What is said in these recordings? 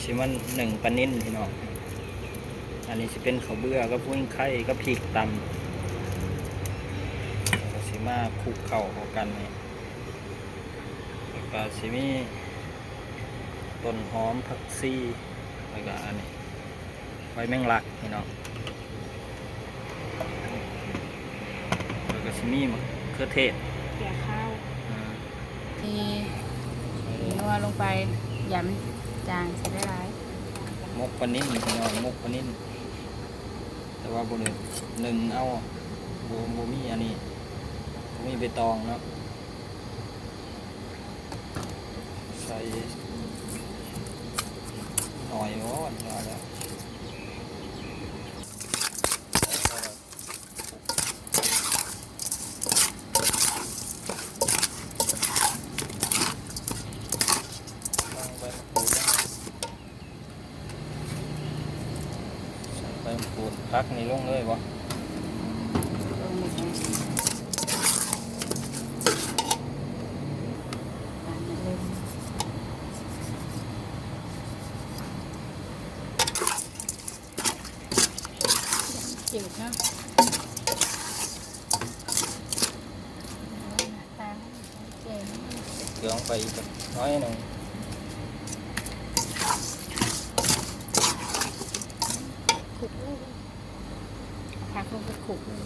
ຊິມາໜຶ້ງປານິນພີ່ນ້ອງ. ອັນນີ້ຊິເປັນເຂົ້າເບືອກັບຫຸຍໄຂ່ກັບພິກຕຳ ແລ້ວກໍຊິມາຄຸກເຂົ້າເຂົ້າກັນນີ້ ແລ້ວກໍຊິມີຕົ້ນຫອມ ຜັກຊີ ແລ້ວກໍອັນນີ້ ໃບແມງລັກພີ່ນ້ອງ ແລ້ວກໍຊິມີມະເຂືອເທດ ເກືອຂາວ ອືມ ມີນົວລົງໄປ ຢ່າມັນຈາງ ໃສ່ໄດ້ຫຼາຍ. ໝົກປານິນພີ່ນ້ອງ ໝົກປານິນ ແຕ່ວ່າບໍ່ໄດ້ໜຶ້ງເອົາ ບໍ່ ບໍ່ມີອັນນີ້ ບໍ່ມີໃບຕອງເນາະ. ໃສ່ໜ້ອຍ ໂອ້ ໜ້ອຍແລ້ວ ວາງໃບມະກຮູດ ໃສ່ໃບມະກຣູດ ຜັກນີ້ລົງເລີຍບໍ່? ລົງໝົດເລີຍ ປານນັ້ນເລີຍ ຈືດເນາະ. ເກືອລົງໄປອີກຈັກໜ້ອຍໜຶ່ງ ຄຸກເລີຍ ເອົາຜັກລົງໄປຄຸກເລີຍ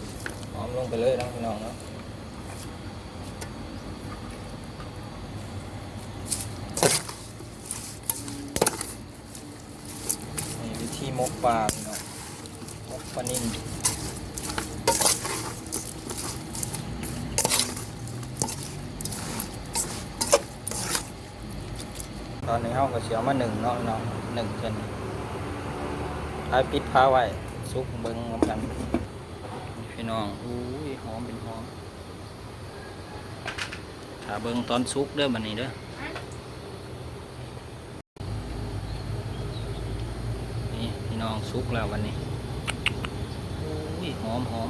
ຫອມລົງໄປເລີຍເນາະພີ່ນ້ອງເນາະ. ນີ້ວິທີໝົກປາພີ່ນ້ອງ ໝົກປານິນ ຕອນນີ້ເຮົາກໍຊິເອົາມາໜຶ້ງເນາະພີ່ນ້ອງ ໜຶ້ງເທື່ອໜຶ່ງ ແລ້ວປິດຝາໄວ້ສຸກເບິ່ງນຳກັນພີ່ນ້ອງ. ອູ້ຍ ຫອມເປັນຫອມ ຖ້າເບິ່ງຕອນສຸກເດີບັດນີ້ເດີ. ນີ້ພີ່ນ້ອງ ສຸກແລ້ວບັດນີ້ ໂອ້ຍ ຫອມ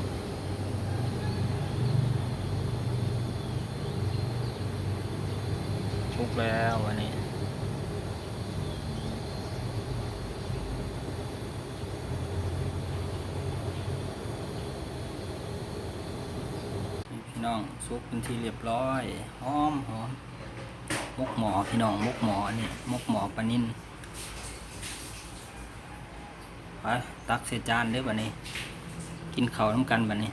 ໆ ສຸກແລ້ວບັດນີ້ ພີ່ນ້ອງ ສຸກເປັນທີ່ຮຽບຮ້ອຍ ຫອມໆ. ໝົກໝໍ້ພີ່ນ້ອງ ໝົກໝໍ້ ອັນນີ້ໝົກໝໍ້ປານິນ. ໄປ ຕັກໃສ່ຈານເດີບັດນີ້ ກິນເຂົ້ານຳກັນບັດນີ້.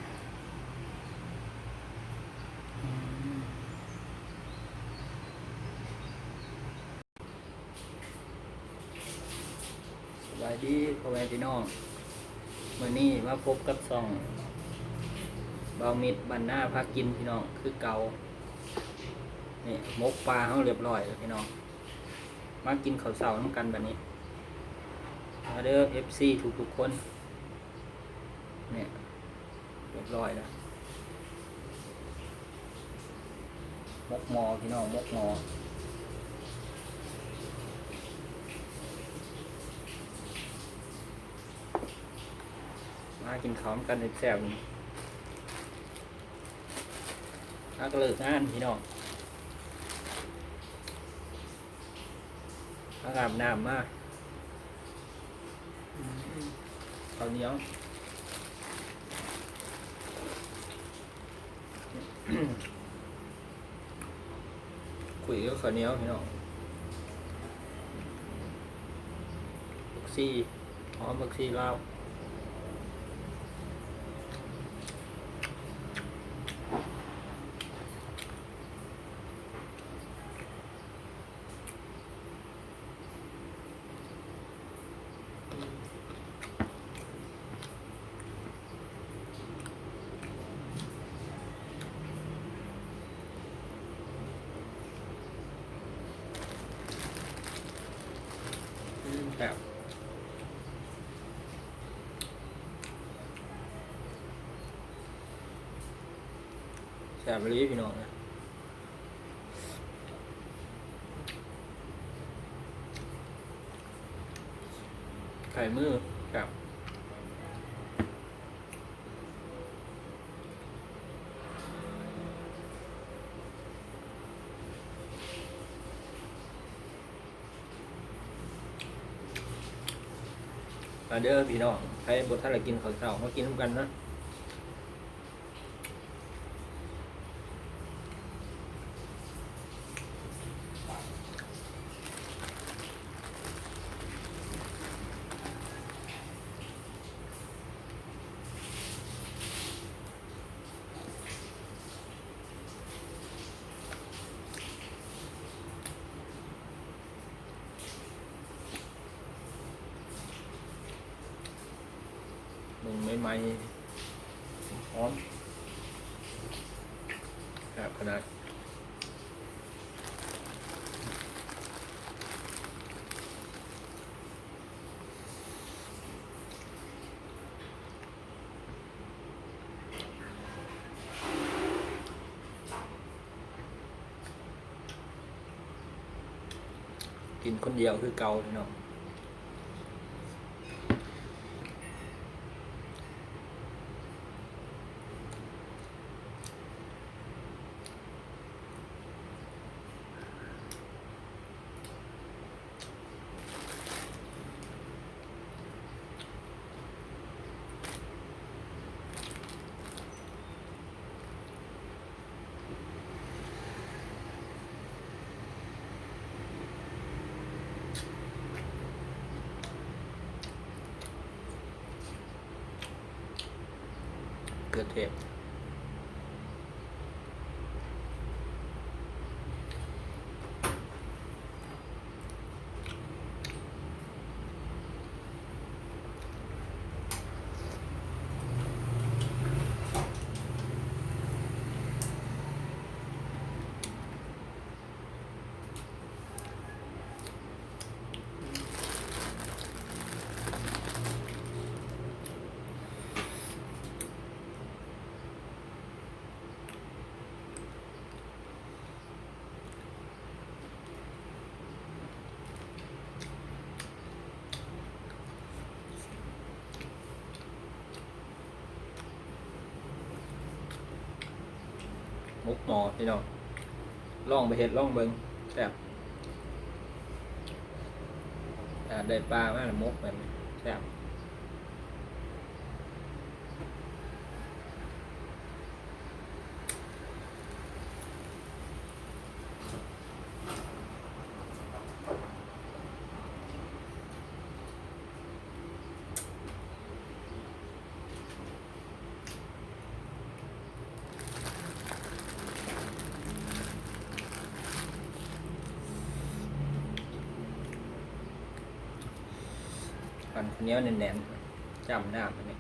ສະບາຍດີພໍ່ແມ່ພີ່ນ້ອງ ມື້ນີ້ມາພົບກັບຊ່ອງບ່າວມິດບ້ານນາພາກິນພີ່ນ້ອງ ຄືເກົ່າ. ນີ້ ໝົກປາເຮົາຮຽບຮ້ອຍແລ້ວພີ່ນ້ອງ ມາກິນເຂົ້າເຊົ້ານຳກັນບັດນີ້ ມາເດີ ເອັຟຊີ ທຸກໆຄົນ. ນີ້ ຮຽບຮ້ອຍແລ້ວ ໝົກໝໍ້ພີ່ນ້ອງ ໝົກໝໍ້ ມາກິນເຂົ້ານຳກັນແຊບໆ. ຫາກໍເລີກງານພີ່ນ້ອງ ຫາອາບນ້ຳມາ ເຂົ້າໜຽວ ຄຸຍກັບເຂົ້າໜຽວພີ່ນ້ອງ ຜັກຊີ ຫອມຜັກຊີລາວ. ອືມ ແຊບ ແຊບອີ່ຫຼີພີ່ນ້ອງເອີຍ. ໄກ່ມື ແຊບ. ອື ມາເດີພີ່ນ້ອງ ໃຜບໍ່ທັນໄດ້ກິນເຂົ້າເຊົ້າ ມາກິນນຳກັນນະ. ເບິ່ງໃໝ່ໆ ຫອມ ແຊບຂະໜາດ. ກິນຄົນດຽວຄືເກົ່າພີ່ນ້ອງ. ເກືອເທດ. ໝົກໝໍ້ພີ່ນ້ອງ ລອງໄປເຮັດລອງເບິ່ງ ແຊບ. ຖ້າໄດ້ປາມາໝົກແບບນີ້ແຊບ. ປັ້ນເຂົ້າໜຽວແໜ້ນໆ ຈ້ຳນ້ຳອັນນີ້.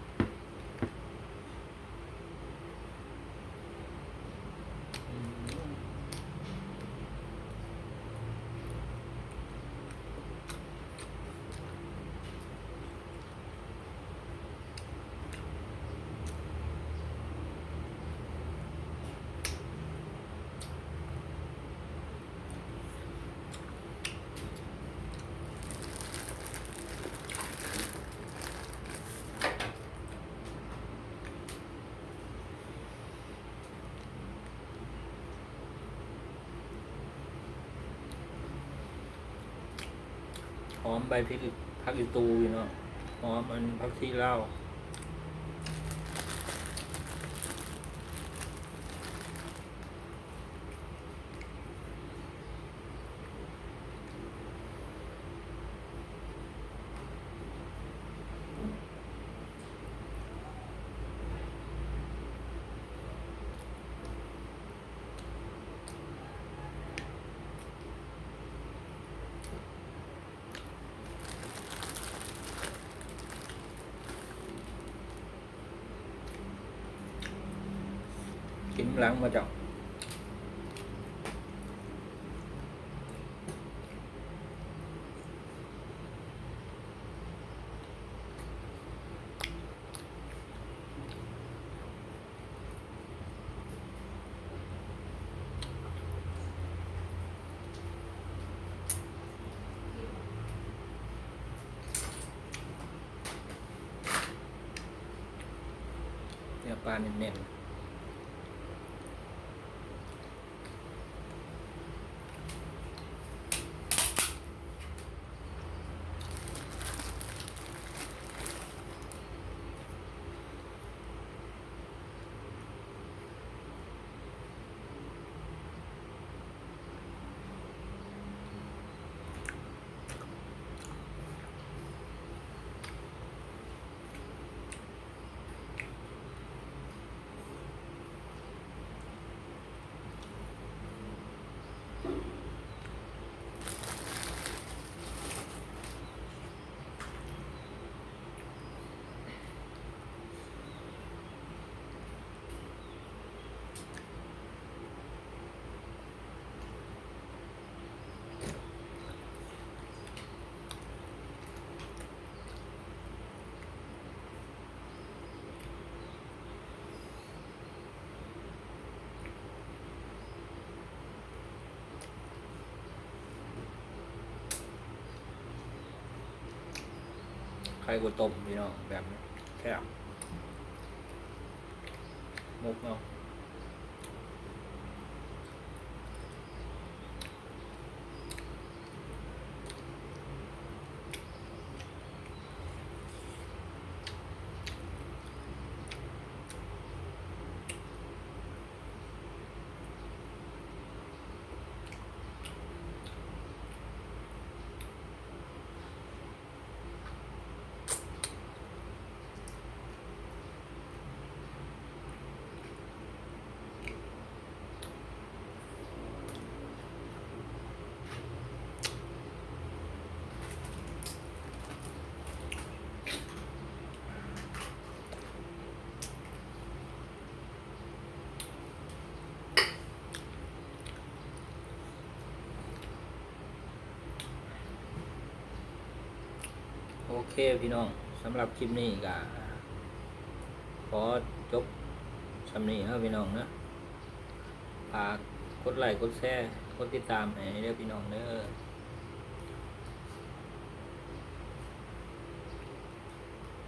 ຫອມໃບພິກ ຜັກອີ່ຕູຢູ່ເນາະ ຫອມອັນຜັກຊີລາວ. ກິນນຳຫຼັງບໍ່ເຈົ້າ? ເນື້ອປາແໜ້ນໆ. ເ ກ່ກົວຕົ້ມພີ່ນ້ອງ ແບບນີ້ແຊບ ໝົກເນາະ. ໂອເຄພີ່ນ້ອງ ສຳລັບຄລິບນີ້ກະຂໍຈົບຊ່ຳນີ້ເນາະພີ່ນ້ອງເນາະ. ຝາກກົດໄລ້ ກົດແຊ ກົດຕິດຕາມໃຫ້ເດີພີ່ນ້ອງເດີ.